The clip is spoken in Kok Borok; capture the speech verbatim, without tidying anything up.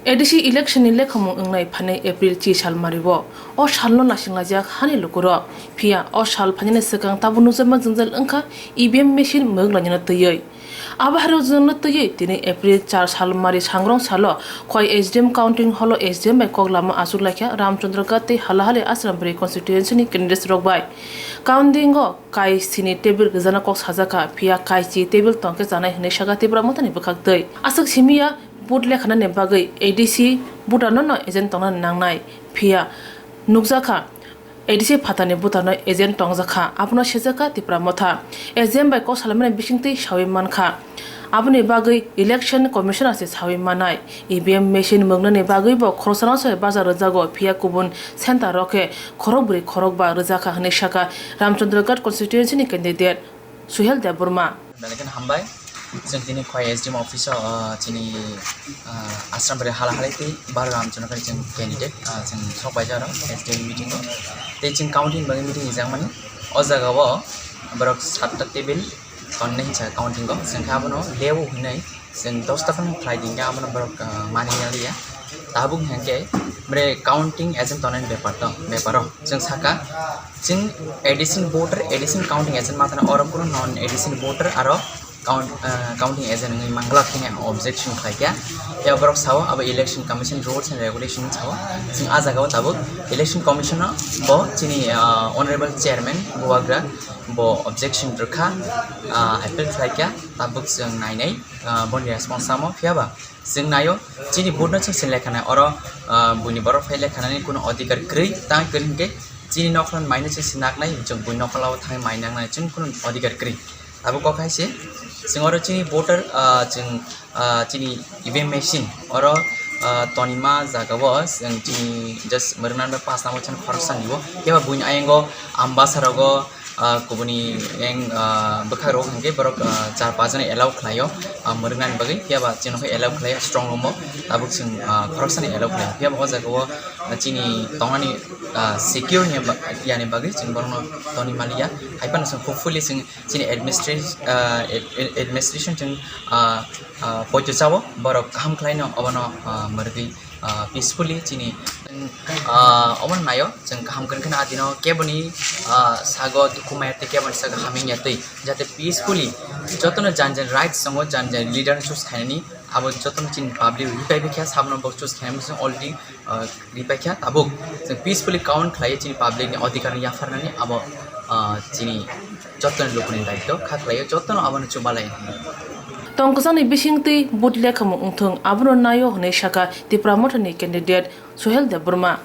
A D C election ni lekhamung wngnai phainai April chi sal mario. O salno naisinglaijak hani lukurok. Phiya o sal phainani swkang tabuk nukjakma jwngjal wngkha E V M machine mwrwk lainani twiwi. Abo hairok jwngjal twiwi tini April char sal mari sangrong salo Khowai S D M counting hall o S D M bai kok lama achuk laikha Ramchandra Ghat tei Halahali Asrambari constituency ni candidates rok bai. Counting o kai sini table rijana kok sajakha, phiya kai chi table tongkhe chanai hwnwi sakha Tipra Mothani bwkhaktwi. Aswk simiya vote lekhanani bagwi A D C voter no no agent tongnani nangnai, phiya nukjakha A D C phatani voter no agent tongjakha, abono sejakha Tipra Motha. S D M bai kok salaimani bisingtwi sawi mankha. Aboni bagwi election commissioner se sawi manai. E V M machine mwrwnani bagwi bo khoroksano se baja rwjago, phiya kubun center rok khe khorokbrwi khorokba rwjakha hwnwi sakha Ramchandra Ghat constituency ni candidate Suhel Debbarma. Belai kheno hambai. Chwng tini Khowai S D M office o, ah, chini, ah, Asrambari Halahali tei Baro Ramchandra Ghat chwng candidate, ah, chwng sok paijak aro S D M meeting o. Tei chwng counting bagwi meeting rijak mani. O jaga o borok satta table tonnai hinsa counting o. Chwng khe abono lewo hinwi chwng dosta phano khlai di hinkhe abono borok, ah, mani ya liya. Tabuk hinkhe bre counting agent tongnai bepar to, beparo chwng saka chwng addition voter, addition counting agent ma thani oro kunu non addition voter aro count, ah, counting agent wngwi manglak hwnwi ang objection khlaikha. Ya borok sao abo election commission rules and regulation sao chwng ah jagao tabuk election commission o bo chini, ah, honorable chairman Bubagra bo objection rwkha, ah, appeal khlaikha, tabuk chwng nainai, ah, boni response samo, phiyaba chwng naio, chini vote no chwng se lekha nai, oro, ah, buini borok phai lekha nani kuno adhikar kwrwi, tang kwrwi hinkhe chini nokhlano maino chwng se naknai, chwng buini nokhlao thangwi mai nangnai, chwng kuno adhikar kwrwi. Abo kok hai se, chwng oro chini voter, ah, chwng, ah, chini E V M machine, oro, ah, tonima jagao chwng chini just mwrwknani bai pass namo chwng khoroksa nibo, phiya buini ayango Ambasa rogo, ah, kubuni eng, ah, bwkhak rok hinkhe borok, ah, char pas jona allow khlaio, ah, mwrwknani bagwi, phiya ba chwng nokhe allow khlaio strong room o, tabuk chwng, ah, khoroksani allow khlaio, phiya ba o jaga o, ah, chini tongnani, ah, secure ni ba-, yani bagwi chwng borokno toni maliya, hai phano chwng hopefully chwng chini administration, ah, ad-, ad-, administration chwng, ah, ah, poito chao borok kaham khlaino obono, ah, mwrwgwi, ah, peacefully chini, ah, omo naio chwng kaham kwrwngkheno adino keboni, ah, sago dukhu maya tei keboni sago hamya twi jate peacefully jotono jan jan rights tongo, jan jan leader choose khainani abo jotono chini public ripai bikha sabono bo choose khainani already, ah, ripai kha tabuk chwng peacefully count khlaiwi chini public ni adhikar no yapharnani abo, ah, chini jottoni lukuni daityo kha khlaio, jottono abono chubalai. Tong kwchangni bisingtwi vote lekhamung wngthung, abono naio hwnwi sakha Tipra Mothani candidate Suhel Debbarma.